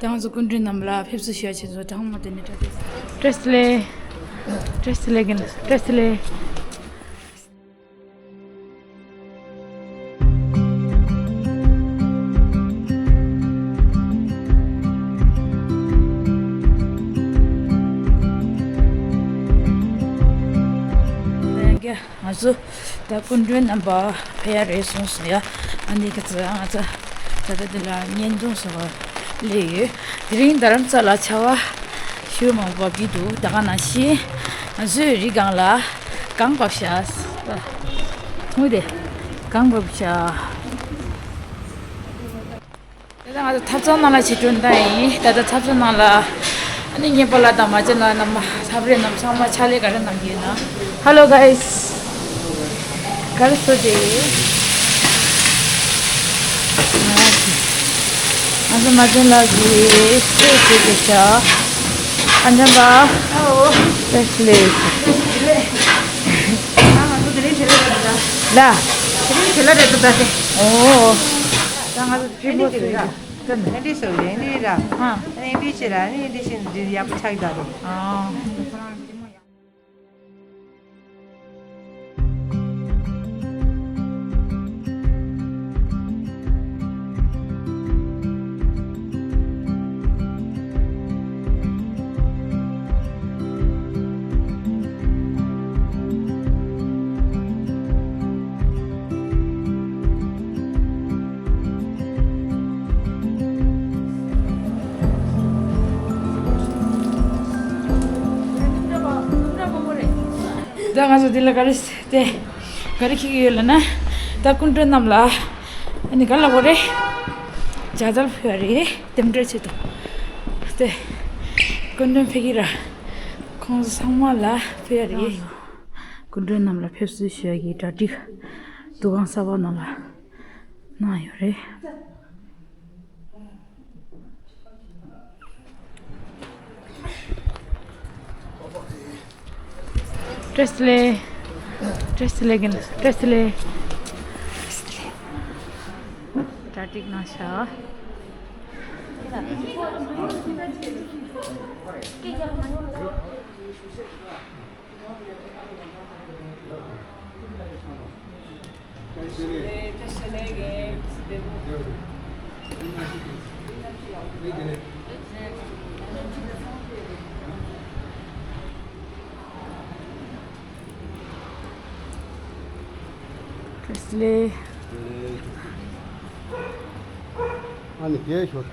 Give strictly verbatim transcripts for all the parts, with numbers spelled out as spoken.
ང་ཚོ་སྐུ་མགྲོན་རྣམས་ལ་ཕེབས་བསུ་ཞུ་བ་ཆེད་དུ་གྲངས་མང་བསྡད་ནས་བཀྲ་ཤིས་བདེ་ལེགས། བཀྲ་ཤིས་བདེ་ལེགས། བཀྲ་ཤིས་བདེ་ལེགས། ང་ཚོ་ད་སྐུ་མགྲོན་རྣམ་པ་ཕེབས་ཡ་རེད་གསུངས་སོང་ཡ། ཨ་ནི་ཁ་ཚ་ང་ཚ་ད་ལྟ་འདི་ལ་བརྙན་ཐུང་བཟོ་བ་སླེབས་ཡོད། དེ་རིང་རྡ་རམ་ས་ལ་ཆར་པ་ཞེ་མང་པོ་བབས་ཀྱི་འདུག་ད་ག་ནང་བཞིན་ང་ཚོའི་རི་སྒང་ལ་གངས་བབས་ཤག་དངུལ་དེ་གངས་བབས་ཤག་ད་ལྟ་ང་ཚོ་ཐབ་ཚང་ནང་ལ་ཕྱིར་འགྲོ་ད་ཡིན། ད་ལྟ་ཐབ་ཚང་ནང་ལ་ཨ་ནི་ཉེ་པ་ལ་དང་མ་བྱན་ལ་རྣམ་པ་ལྷ་རེ་རྣམས་ཚང་མ་ཕྱག་ལས་ག་རེ་གནང་གི་ཡོད་ན། Hello guys. ག་རེ་བཟོ་བྱེད་ཡོད། ང་ཚོ་མ་བྱན་ལ་གི་སྤྲོད་བྱེད་དེ་ཤ། ཨ་འཇམ་པ། ཨའོ། བཀྲ་ཤིས་བདེ་ལེགས། ང་ཚོ་དེ་རིང་བྱེད་ལས་རེད་ད། ལ། དེ་རིང་བྱེད་ལས་རེད་ད་ད་དེ། ཨོ། ད་ང་ཚོ་ཧྥི་ལིང་ལིང་ཅིག་རེད་ར། ཙམ་ཨེ་འདྲི་སོ་ཨེ་འདྲི་ར། ཨ། ཨེ་འདྲི་བྱེད་ར་ཨེ་འདྲི་བྱེད་འདི་ཡག་པོ་ཆགས་ཀྱི་ད་རེད། ཨ། ད་ང་ཚོ་འདི་ལ་ག་རེ་དེ་ག་རེ་འཁྱེར་གྱི་ཡོད་ལབ་ན། ད་སྐུ་མགྲོན་རྣམས་ལ་ཨ་ནི་ག་ལབ་དགོས་རེད། ཇ་ཚལ་ཕུལ་བ་རེད། རྟེན་འབྲེལ་ཆེད་དུ། དེ་སྐུ་མགྲོན་ཕེབས་ཀྱི་ར། ཁོང་ཚོ་ཚང་མ་ལ་ཕུལ་བ་རེད། སྐུ་མགྲོན་རྣམས་ལ་ཕེབས་བསུ་ཞུ་ཡ་གི་གྲ་སྒྲིག་འདུ་ཁང་གསར་པ་ནང་ལ་གནང་ཡོད་རེད། བཀྲ་ཤིས་བདེ་ལེགས། བཀྲ་ཤིས་བདེ་ལེགས། བཀྲ་ཤིས་བདེ་ལེགས། གྲ་སྒྲིག་གནང་ཤག་ཨ་ནི་རྒྱལ་ཤོག་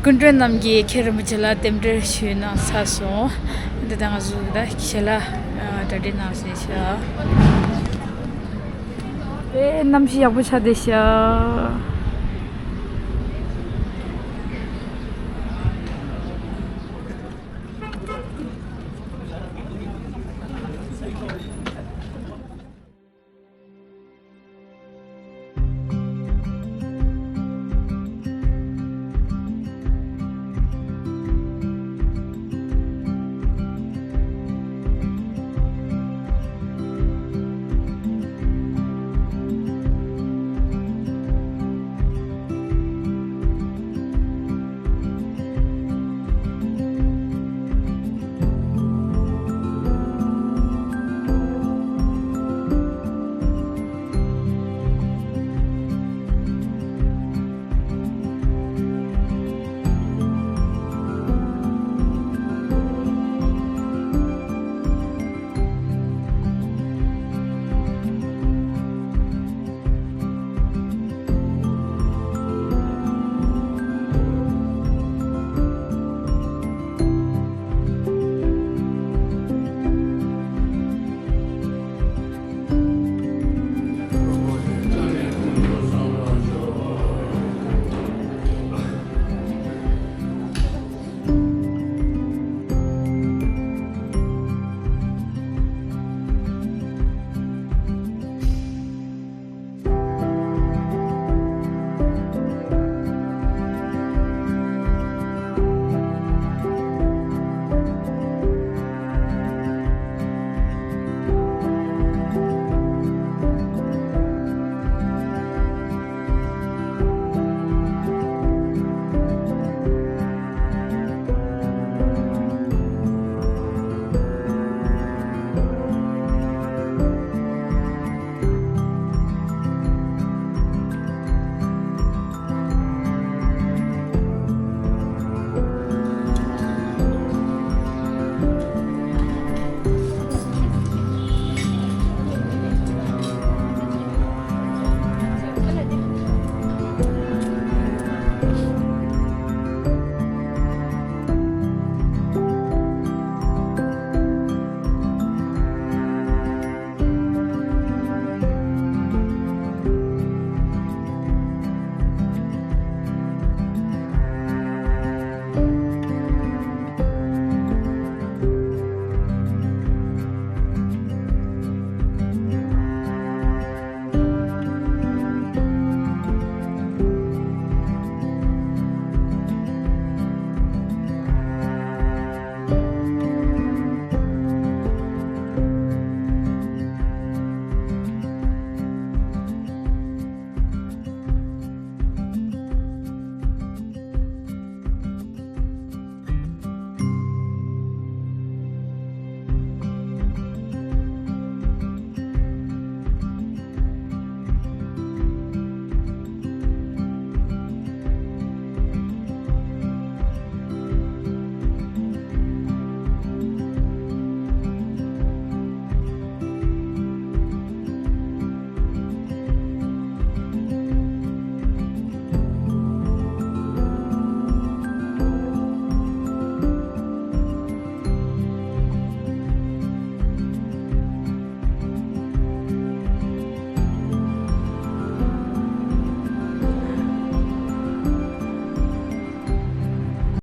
སྐུ་མགྲོན་རྣམས་ཀྱིས་མཁན་རིན་པོ་ཆེ་ལ་རྟེན་འབྲེལ་ཞུས་གནང་ཚར་སོང་། འདི་ལྟར་ང་ཚོ་ད་ཁྱེད་ལ་གྲ་སྒྲིག་གནང་ཟིན་ཤག་ཨེ་གནམ་གཤིས་ཡག་པོ་ཆགས་བསྡད་ཤག